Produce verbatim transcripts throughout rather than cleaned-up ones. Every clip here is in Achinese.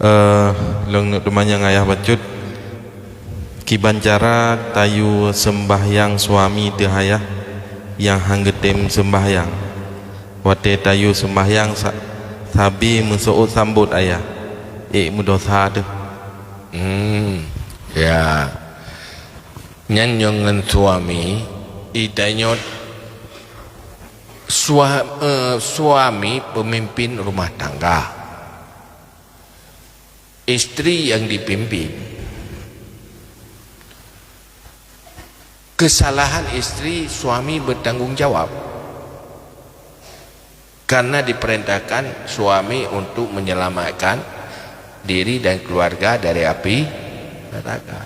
Eh, lôn neuk teumanyong ayah bacut, kiban cara tayue seumbahyang suami teuh ayah nyang han geutem seumbahyang? Watée tayue seumbahyang sa-, sabe meuseuôt sambot ayah, ék meudosa teuh. Hmm, ya. Nyan nyoe ngon suami, itanyoe sua-, eh, suami peumimpin rumah tangga. Istri yang dipimpin. Kesalahan istri, suami bertanggung jawab. Karena diperintahkan suami untuk menyelamatkan diri dan keluarga dari api neraka.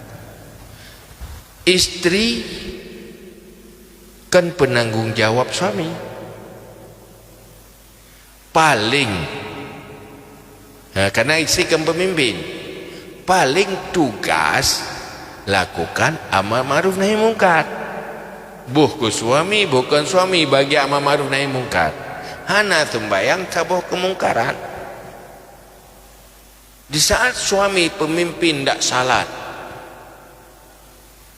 Istri kan penanggung jawab suami. Paling, ha, karena istri kan pemimpin, paling tugas lakukan amar ma'ruf nahi mungkar. Boh keu suami, boh kon suami, bagi amar ma'ruf nahi mungkar. Hana seumbahyang saboh keumungkaran. Di saat suami pemimpin dak salat,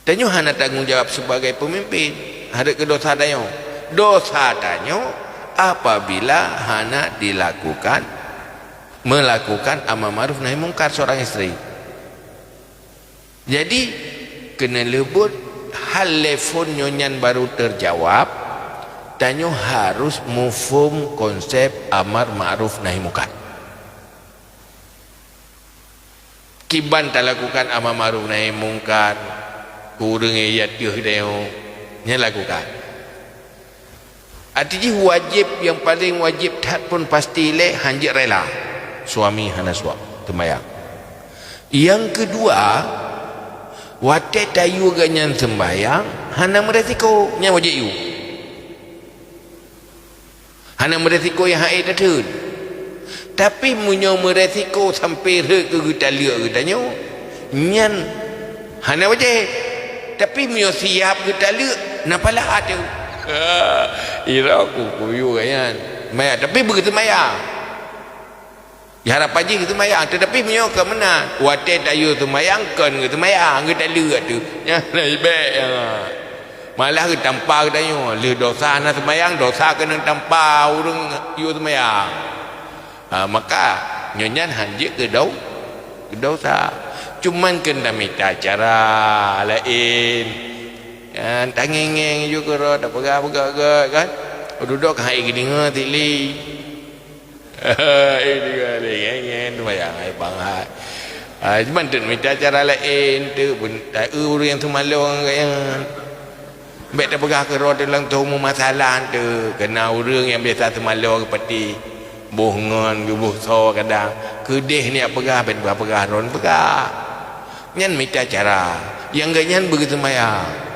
tanyoe hana tanggong jawab sebagai pemimpin. Hareuet keu dosa tanyoe. Dosa tanyoe apabila hana dilakukan, melakukan amar ma'ruf nahi mungkar seorang istri. Jadi, keuneulheueh buet hal lé phon nyoe nyan baru teujawab, tanyoe harus muphom konsep amar ma'ruf nahi mungkar. Kiban talakukan amar ma'ruf nahi mungkar keu ureuëng nyang teuh dayong, nyan lakukan. Arti jih wajéb, nyang paleng wajéb that phon pasti lé hanjeuet rela suami hana suap teumbayang. Nyang keudua, watée tayue geuh nyan seumbayang hana meuresiko, nyan wajéb yue. Hana meuresiko nyang hase tatheun. Tapi meunyoe meuresiko sampoe rhot keu geutaleuek geutanyoe, nyan hana wajéb. Tapi meunyoe siap geutaleuek, na pahala teuh. Ira ku kuyue nyan. Maya, tapi beugeuseumayang. Di harapan jih geuseumayang, teutapi meunyoe ka meunan, watée tayue seumayang kon geuseumayang, geutaleuek teuh. Nyan leubeh, ya. Malah geutampa geutanyoe, lheueh dosa hana seumayang, dosa keuneuk tampa ureuëng yue seumayang. Ha, maka nyoe nyan hanjeuet keu dau-, keu dosa. Cuman keu tamita cara laén. Nyan tangéng-ngéng ju keudroe, tapeugah-peugah gét kan. Dudoe ka hai geudeungoe sili. Eh, deungon lé ngen-ngen seumayang hai bangai. Ah, cuman teuk mita cara laén teuk, beu-, ta-, eu ureuëng nyang seumalong ngon gobnyan. Bék tapeugah keudroe teuh langsong meumasalah teuk, keu na ureuëng nyang biasa seumalong geupeutih, boh ngon geuboh soe kadang. Keudeh nyan peugah, bék peugah-peugah droen peugah. Nyan mita cara. Nyang gobnyan beugeuseumayang.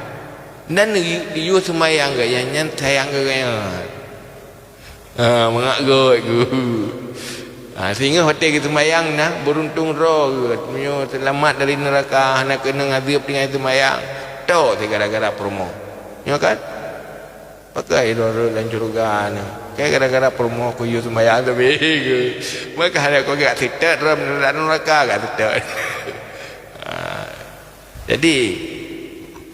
Dan yue seumayang gobnyan nyan sayang keu gobnyan. Ha, mangat gét geuh. Ha, singoh watée geuseumayang na, beuruntung droe geuh. Meunyoe seulamat dari neuraka, hana keunong azeueb tinggai seumayang, tok si gara-gara peurumoh. Nyoe kan? Pakon droe rhot lam syeuruga na. Kan gara-gara peurumoh kuyue seumayang sabe geuh. Maka hana kuyue gak seutôt droe lam neuraka gak seutôt. Ha. Jadi,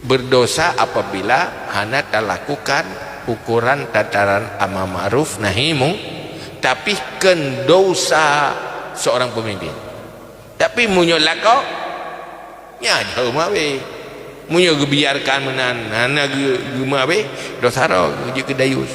berdosa apabila hana talakukan ukuran tataran amar ma'ruf nahi mung-, tapi kon dosa seorang pemimpin. Tapi meunyoe lakoe, nyan jeuet meuabée. Meunyoe geubiarkan meunan, hana geu-, geumeuabée, dosa droe, jeuet keu dayus.